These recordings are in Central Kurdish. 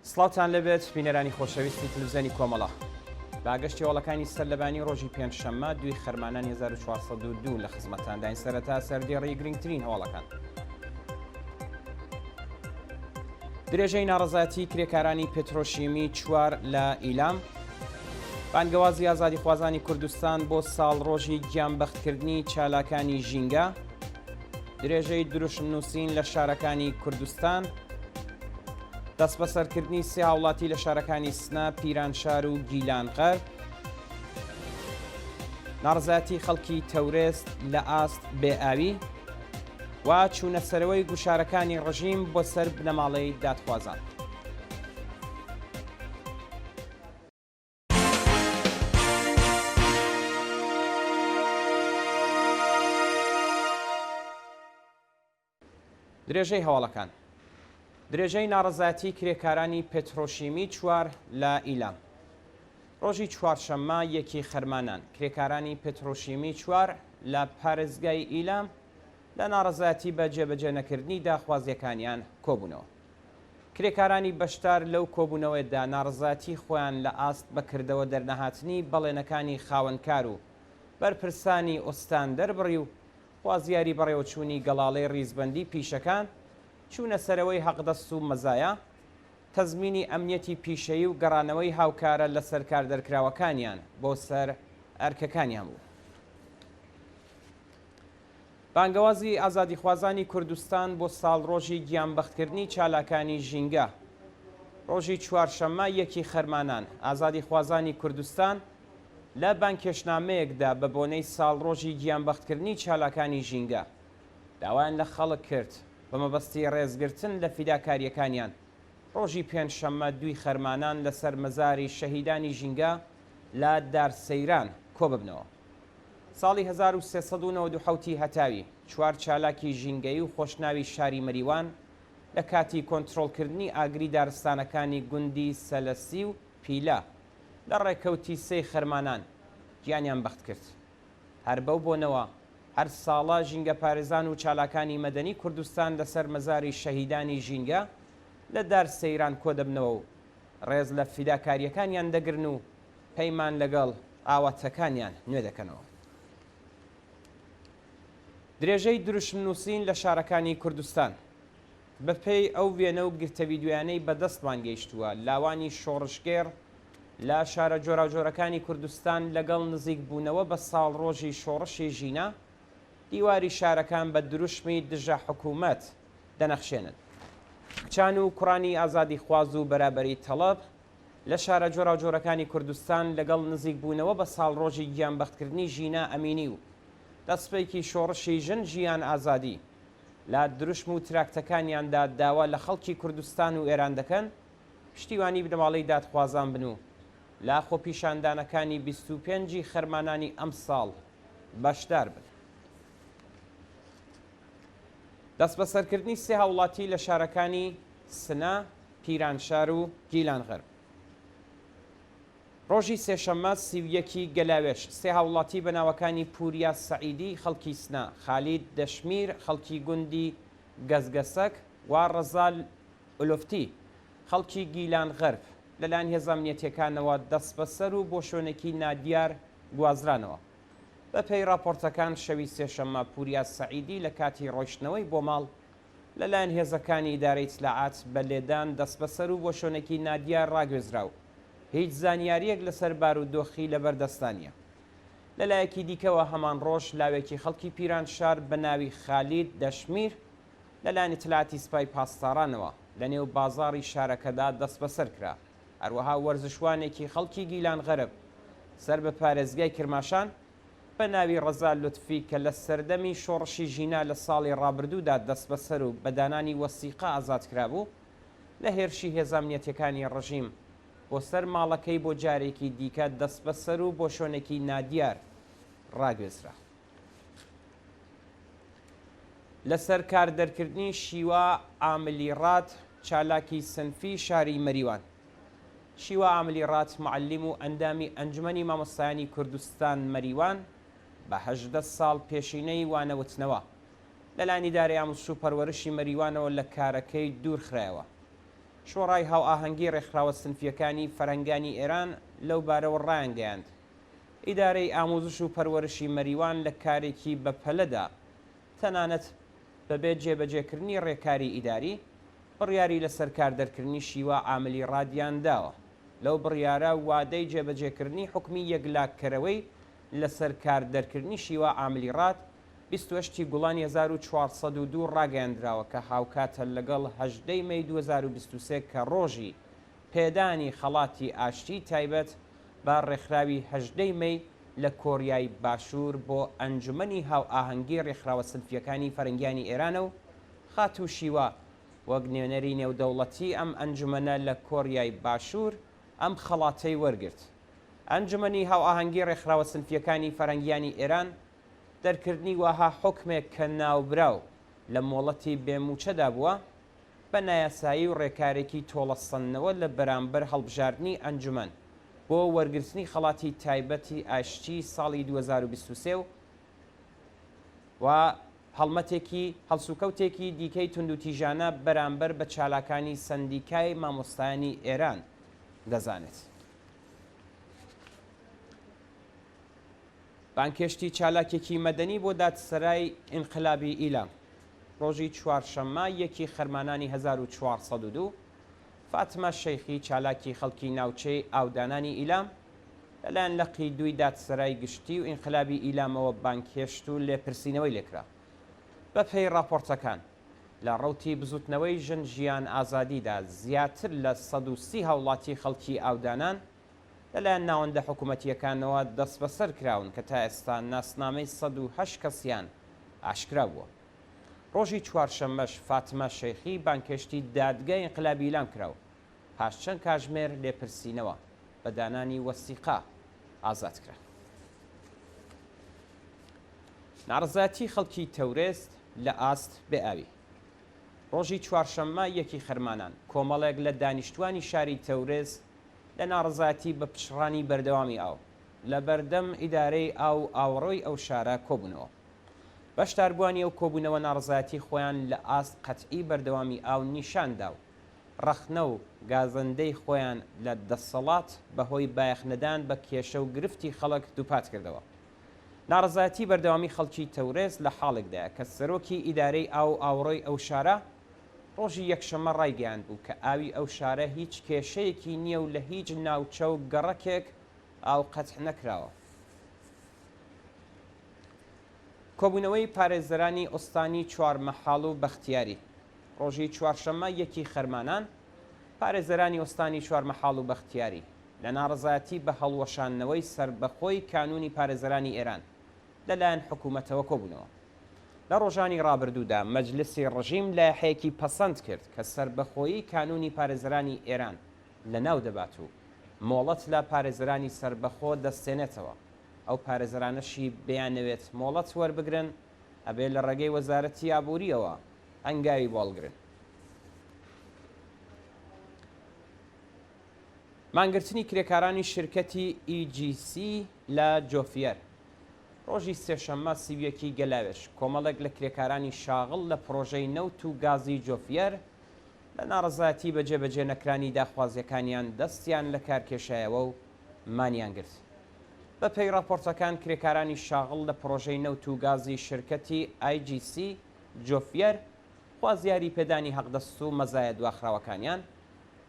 سڵاوتان لێبێت بینەرانی خۆشەویستی تلویزیۆنی کۆمەڵە. با گەشتی هەواڵەکانی سەرلەبانی ڕۆژی پێنجشەممە دووی خەرمانانی 1402 لە خزمەتانداین سەرەتا سەردێڕی گرنگترین هەواڵەکان. درێژەی ناڕەزایەتی کرێکارانی پترۆشیمی چوار لە ئیلام. بانگەوازی ئازادیخوازانی کوردستان بۆ ساڵڕۆژی گیانبەختکردنی چالاکانی ژینگە. درێژەی دروشم نووسین لە شارەکانی کوردستان. دەستبەسەرکردنی سێ هاوڵاتی لە شارەکانی سنە، پیرانشار و گیلانغەرب. ناڕەزایەتی خەڵکی تەورێز لە ئاست بێ ئاوی و چوونەسەرەوەی گوشارەکانی ڕژیم بۆ سەر بنەماڵەی دادخوازان. درێژەی هەواڵەکان درێژەی ناڕەزایەتی کرێکارانی پترۆشیمی چوار لە ئیلام ڕۆژی چوارشەممە یەکی خەرمانان کرێکارانی پترۆشیمی چوار لە پارێزگای ئیلام لە ناڕەزایەتی بە جێبەجێ نەکردنی داخوازیەکانیان کۆبوونەوە. کرێکارانی بەشدار لەو کۆبوونەوەیەدا ناڕەزایەتی خۆیان لە ئاست بە کردەوە دەرنەهاتنی بەڵێنەکانی خاوەنکار و بەرپرسانی ئوستان دەربڕی و خوازیاری بەڕێوەچوونی گەڵاڵەی ڕیزبەندی پیشەکان، چوونە سەرەوەی حەقدەست و مەزایا، تەزمینی ئەمنیەتی پیشەیی و گەڕانەوەی هاوکارە لەسەرکاردەرکراوەکانیان بۆ سەر ئەرکەکانیان بوو. بانگەوازی ئازادیخوازانی کوردستان بۆ ساڵڕۆژی گیانبەختکردنی چالاکانی ژینگە ڕۆژی چوارشەممە یەکی خەرمانان ئازادیخوازانی کوردستان لە بانگهێشتنامەیەکدا بە بۆنەی ساڵڕۆژی گیانبەختکردنی چالاکانی ژینگە داوایان لە خەڵک کرد بە مەبەستی ڕێزگرتن لە فیداکارییەکانیان ڕۆژی پێنجشەممە دووی خەرمانان لەسەر مەزاری شەهیدانی ژینگە لە دارسەیران کۆببنەوە. ساڵی 1397 ی هەتاوی، چوار چالاکی ژینگەیی و خۆشناوی شاری مەریوان لە کاتی کۆنترۆڵکردنی ئاگری دارستانەکانی گوندی سەلەسی و پیلە لە ڕێکەوتی سێی خەرمانان گیانیان بەخت کرد. هەر بەو بۆنەوە هەر ساڵە ژینگەپارێزان و چالاکانی مەدەنی کوردستان لەسەر مەزاری شەهیدانی ژینگە لە دار سەیران کۆدەبنەوە و ڕێز لە فیداکارییەکانیان دەگرن و پەیمان لەگەڵ ئاواتەکانیان نوێ دەکەنەوە. درێژەی دروشم نووسین لە شارەکانی کوردستان. بەپێی ئەو وێنە و گرتە ڤیدیۆیانەی بەدەستمان گەیشتووە، لاوانی شۆڕشگێڕ لە شارە جۆراوجۆرەکانی کوردستان لەگەڵ نزیکبوونەوە بە ساڵڕۆژی شۆڕشی ژینا، دیواری شارەکان بە دروشمی دژە حکوومەت دەنەخشێنن. کچان و کوڕانی ئازادیخواز و بەرابەری تەڵەب لە شارە جۆراوجۆرەکانی کوردستان لەگەڵ نزیکبوونەوە بە ساڵڕۆژی گیانبەختکردنی ژینا ئەمینی و دەسپێکی شۆڕشی ژن ژیان ئازادی لە دروشم و تراکتەکانیاندا داوا لە خەڵکی کوردستان و ئێران دەکەن پشتیوانی بنەماڵەی دادخوازان بن و لە خۆپیشاندانەکانی 25 ی خەرمانانی ئەمساڵ بەشدار بن. دەستبەسەرکردنی سێ هاوڵاتی لە شارەکانی سنە، پیرانشار و گیلانغەرب. ڕۆژی سێشەممە 31 ی گەلاوێژ، سێ هاوڵاتی بە ناوەکانی پوریا سەعیدی خەڵکی سنە، خالید دەشمیر خەڵکی گوندی گەزگەسەک و ڕەزا ئولۆفتی خەڵکی گیلانغەرب لەلایەن هێزە ئەمنیەتییەکانەوە دەستبەسەر و بۆ شوێنێکی نادیار گوازرانەوە. بەپێی ڕاپۆرتەکان شەوی سێشەممە پوریا سەعیدی لە کاتی ڕۆیشتنەوەی بۆ ماڵ لەلایەن هێزەکانی ئیدارەی ئیتلاعات بە لێدان دەستبەسەر و بۆ شوێنێکی نادیار ڕاگوێزرا و هیچ زانیارییەک لەسەر بارودۆخی لەبەردەستا نییە. لەلایەکی دیکەوە هەمان ڕۆژ لاوێکی خەڵکی پیرانشار بە ناوی خالید دەشمیر لەلایەن ئیتلاعاتی سپای پاسدارانەوە لەنێو بازاڕی شارەکەدا دەستبەسەر کرا. هەروەها وەرزشوانێکی خەڵکی گیلانغەرب سەر بە پارێزگای کرماشان بە ناوی ڕەزا لوتفی کە لە سەردەمی شۆڕشی ژینا لە ساڵی ڕابردوودا دەستبەسەر و بە دانانی وەسیقە ئازاد کرابوو، لە هێرشی هێزە ئەمنیەتیەکانی ڕژیم بۆ سەر ماڵەکەی بۆ جارێکی دیکە دەستبەسەر و بۆ شوێنێکی نادیار ڕاگوێزرا. لەسەر کار دەرکردنی شیوا ئاملی ڕاد چالاکی سنفی شاری مەریوان. شیوا ئاملی ڕات معەلیم و ئەندامی ئەنجومەنی مامۆستایانی کوردستان مەریوان بە 18 ساڵ پێشینەی وانەوتنەوە لەلایەن ئیدارەی ئاموزش و پەروەرشی مەریوانەوە لە کارەکەی دوورخرایەوە. شۆڕای هاوئاهەنگی ڕێکخراوە سنفییەکانی فەرهەنگانی ئێران لەو بارەوە ڕایانگەیاند، ئیدارەی ئامووزش و پەروەرشی مەریوان لە کارێکی بەپەلەدا تەنانەت بەبێ جێبەجێکردنی ڕێکاری ئیداری، بڕیاری لەسەرکار دەرکردنی شیوا عاملی ڕادیان داوە. لەو بڕیارە وادەی جێبەجێکردنی حوکمی یەکلاککەرەوەی لەسەر کار دەرکردنی شیوا عاملی ڕاد 28 ی گوڵانی 1402 ڕاگەیاندراوە کە هاوکاتە لەگەڵ 18 ی مەی 2023 کە ڕۆژی پێدانی خەڵاتی ئاشتیی تایبەت بە ڕێکخراوی 18 ی مەی لە کۆریای باشوور بۆ ئەنجومەنی هاوئاهەنگی ڕێکخراوە سنفییەکانی فەرەنگیانی ئێرانە و خاتوو شیوا وەک نوێنەری نێودەوڵەتی ئەم ئەنجومەنە لە کۆریای باشوور ئەم خەڵاتەی وەرگرت. ئەنجومەنی هاوئاهەنگی ڕێکخراوە سنفییەکانی فەرهەنگیانی ئێران دەرکردنی وەها حوکمێک کە ناوبراو لە مۆڵەتی بێ مووچەدا بووە بە نایاسایی و ڕێکارێکی تۆڵەسەندنەوە لە بەرامبەر هەڵبژاردنی ئەنجومەن بۆ وەرگرتنی خەڵاتی تایبەتی ئاشتی ساڵی 2023 و و هەڵمەتێکی هەڵسوکەوتێکی دیکەی توندوتیژانە بەرامبەر بە چالاکانی سەندیکای مامۆستایانی ئێران دەزانێت. بانگهێشتی چالاکێکی مەدەنی بۆ دادسەرای ئینقلابی ئیلام ڕۆژی چوارشەممە یەکی خەرمانانی 1402 فاتمە شەیخی چالاکی خەڵکی ناوچەی ئاودانانی ئیلام لەلایەن لقی دووی دادسەرای گشتی و ئینقلابی ئیلامەوە بانگهێشت و لێپرسینەوەی لێکرا. بەپێی ڕاپۆرتەکان، لە ڕەوتی بزووتنەوەی ژن ژیان ئازادیدا زیاتر لە 130 هاوڵاتی خەڵکی ئاودانان لەلایەن ناوەندە حکوومەتییەکانەوە دەستبەسەر کراون کە تا ئێستا ناسنامەی 108 کەسیان ئاشکرا بووە. ڕۆژی چوارشەممەش فاتمە شەیخی بانگهێشتی دادگای ئینقلابی ئیلام کرا و پاش چەند کاژمێر لێپرسینەوە بە دانانی وەسیقە ئازاد کرا. ناڕەزایەتی خەڵکی تەورێز لە ئاست بێ ئاوی. ڕۆژی چوارشەممە یەکی خەرمانان، کۆمەڵێک لە دانیشتوانی شاری تەورێز لە ناڕەزایەتی بە پچڕانی بەردەوامی ئاو، لە بەردەم ئیدارەی ئاو و ئاوەڕۆی ئەو شارە کۆبوونەوە. بەشداربووانی ئەو کۆبوونەوە ناڕەزایەتی خۆیان لە ئاست قەتعی بەردەوامی ئاو نیشان دا و ڕەخنە و گازەندەی خۆیان لە دەسەڵات بە هۆی بایەخنەدان بە کێشە و گرفتی خەڵک دووپات کردەوە. ناڕەزایەتی بەردەوامی خەڵکی تەورێز لە حاڵێکدایە کە سەرۆکی ئیدارەی ئاو و ئاوەڕۆی ئەو شارە ڕۆژی یەکشەممە ڕایگەیاندبوو کە ئاوی ئەو شارە هیچ کێشەیەکی نییە و لە هیچ ناوچە و گەڕەکێک ئاو قەتع نەکراوە. کۆبوونەوەی پارێزەرانی ئوستانی چوارمەحاڵ و بەختیاری ڕۆژی چوارشەممە یەکی خەرمانان، پارێزەرانی ئوستانی چوارمەحاڵ و بەختیاری، لە ناڕەزایەتی بە هەڵوەشاندنەوەی سەربەخۆی کانوونی پارێزەرانی ئێران لە لایەن حکوومەتەوە کۆبوونەوە. لە ڕۆژانی ڕابردوودا مەجلسی ڕژیم لایحەیەکی پەسەند کرد کە سەربەخۆیی کانوونی پارێزەرانی ئێران لەناو دەبات و مۆڵەت لە پارێزەرانی سەربەخۆ دەستێنێتەوە، ئەو پارێزەرانەشی بیانەوێت مۆڵەت وەربگرن ئەبێ لە ڕێگەی وەزارەتی ئابوورییەوە هەنگاوی بۆ هەڵگرن. مانگرتنی کرێکارانی شرکەتی EGC لە جۆفیەر ڕۆژی سێشەممە 31 ی گەلاوێژ کۆمەڵێک لە کرێکارانی شاغڵ لە پڕۆژەی نەوت و گازی جۆفیەر لە ناڕەزایەتی بە جێبەجێ نەکرانی داخوازیەکانیان دەستیان لە کار کێشایەوە و مانیان گرت. بە پێی ڕاپۆرتەکان کرێکارانی شاغڵ لە پڕۆژەی نەوت و گازی شرکەتی IGC جۆفیەر خوازیاری پێدانی حەقدەست و مەزایە دواخراوەکانیان،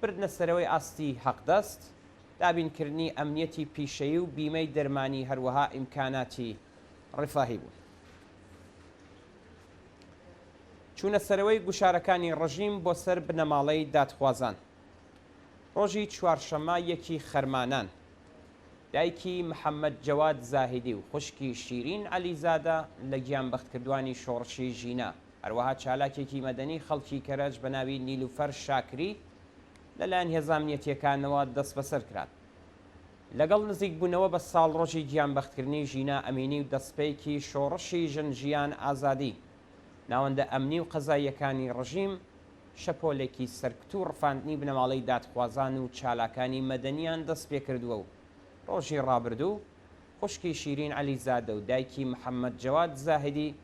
بردنە سەرەوەی ئاستی حەقدەست، دابینکردنی ئەمنیەتی پیشەیی و بیمەی دەرمانی هەروەها ئیمکاناتی ڕفاهی بوون. چوونە سەرەوەی گوشارەکانی ڕژیم بۆ سەر بنەماڵەی دادخوازان ڕۆژی چوارشەممە یەکی خەرمانان، دایکی محەممەد جەواد زاهیدی و خوشکی شیرین عەلیزادە لە گیانبەختکردوانی شۆڕشی ژینا، هەروەها چالاکێکی مەدەنی خەڵکی کەرەج بە ناوی نیلوفەر شاکری لەلایەن هێزە ئەمنیەتییەکانەوە دەستبەسەر کران. لەگەڵ نزیکبوونەوە بە ساڵڕۆژی گیانبەختکردنی ژینا ئەمینی و دەستپێکی شۆڕشی ژن ژیان ئازادی، ناوەندە ئەمنی و قەزاییەکانی ڕژیم شەپۆلێکی سەرکوت و ڕفاندنی بنەماڵەی دادخوازان و چالاکانی مەدەنییان دەستپێکردووە و ڕۆژی ڕابردوو خوشکی شیرین عەلیزادە و دایکی محەممەد جەواد زاهیدی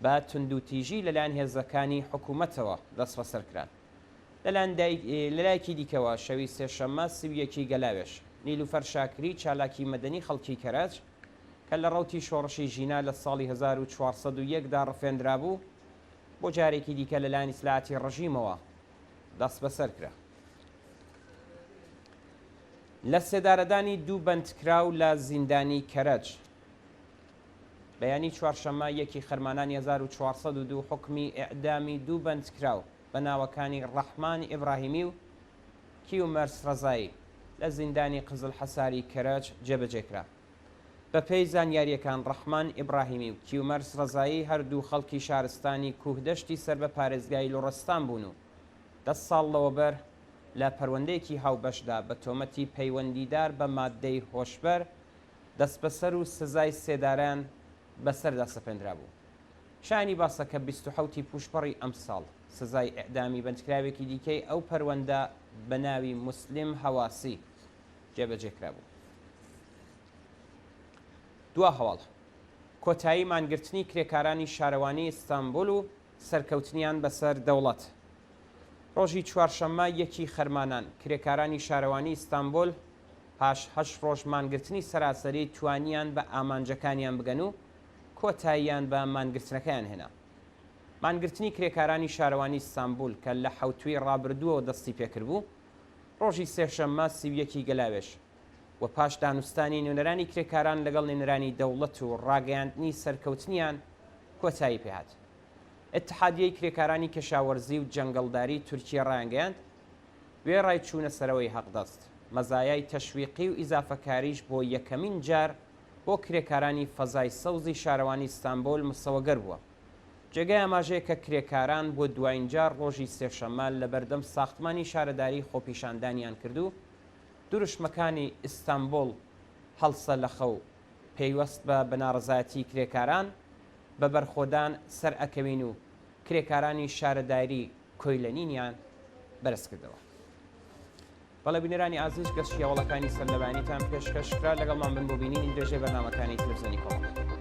بە توندوتیژی لەلایەن هێزەکانی حکوومەتەوە دەستبەسەر کران. لە. لەلایەکی دیکەوە شەوی سێشەممە 31 ی گەلاوێژ، نیلوفەر شاکری چالاکی مەدەنی خەڵکی کەرەج کە لە ڕەوتی شۆڕشی ژینا لە ساڵی 1401 دا ڕفێندرابوو، بۆ جارێکی دیکە لەلایەن ئیتلاعاتی ڕژیمەوە دەستبەسەر کرا. لە سێدارەدانی دوو بەندکراو لە زیندانی کەرەج. بەیانی چوارشەممە یەکی خەرمانانی 1402 حوکمی ئێعدامی دوو بەندکراو بە ناوەکانی ڕەحمان ئیبراهیمی و کیومەرس ڕەزایی لە زیندانی قزڵحەساری کەرەج جێبەجێ کرا. بەپێی زانیارییەکان ڕەحمان ئیبراهیمی و کیومەرس ڕەزایی هەردوو خەڵکی شارستانی کوهدەشتی سەر بە پارێزگای لوڕستان بوون و دە ساڵ لەوەبەر لە پەروەندەیەکی هاوبەشدا بە تۆمەتی پەیوەندیدار بە ماددەی هۆشبەر دەستبەسەر و سزای سێدارەیان بەسەردا سەپێندرابوو. شایانی باسە کە 27 ی پووشپەڕی ئەمساڵ سزای ئێعدامی بەندکراوێکی دیکەی ئەو پەروەندە بە ناوی موسلیم هەواسی جێبەجێ کرابوو. دوا هەواڵ، کۆتایی مانگرتنی کرێکارانی شارەوانی ئیستانبول و سەرکەوتنیان بەسەر دەوڵەت. ڕۆژی چوارشەممە یەکی خەرمانان، کرێکارانی شارەوانی ئیستانبول پاش هەشت ڕۆژ مانگرتنی سەراسەری توانیان بە ئامانجەکانیان بگەن و کۆتاییان بە مانگرتنەکەیان هێنا. مانگرتنی کرێکارانی شارەوانی ئیستانبول کە لە حەوتووی ڕابردووەوە دەستی پێکردبوو، ڕۆژی سێشەممە 31 ی گەلاوێژ و پاش دانوستانی نوێنەرانی کرێکاران لەگەڵ نوێنەرانی دەوڵەت و ڕاگەیاندنی سەرکەوتنیان کۆتایی پێهات. ئیتحادیەی کرێکارانی کەشاوەرزی و جەنگەڵداری تورکیە ڕایانگەیاند، وێڕای چوونە سەرەوەی هەقدەست، مەزایای تەشویقی و ئیزافەکاریش بۆ یەکەمین جار بۆ کرێکارانی فەزای سەوزی شارەوانی ئیستانبۆل مسەوەگەر بووە. جێگای ئاماژەیە کە کرێکاران بۆ دوایین جار ڕۆژی سێشەممە لە بەردەم ساختمانی شارەداری خۆپیشاندانیان کرد و دروشمەکانی ئیستانبۆڵ هەڵسە لە خەو پەیوەست بە بە ناڕەزایەتی کرێکاران بە بەرخۆدان سەرئەکەوین و کرێکارانی شارەداری کۆیلەنینیان بەرزکردەوە. بەڵێ بینەرانی ئازیز گەشتی هەواڵەکانی سەرلەبەیانیتان پێشکەش کرا لەگەڵمان بن بۆ بینینی درێژەی بەرنامەکانی تەلەفزیۆنی کۆمەڵ.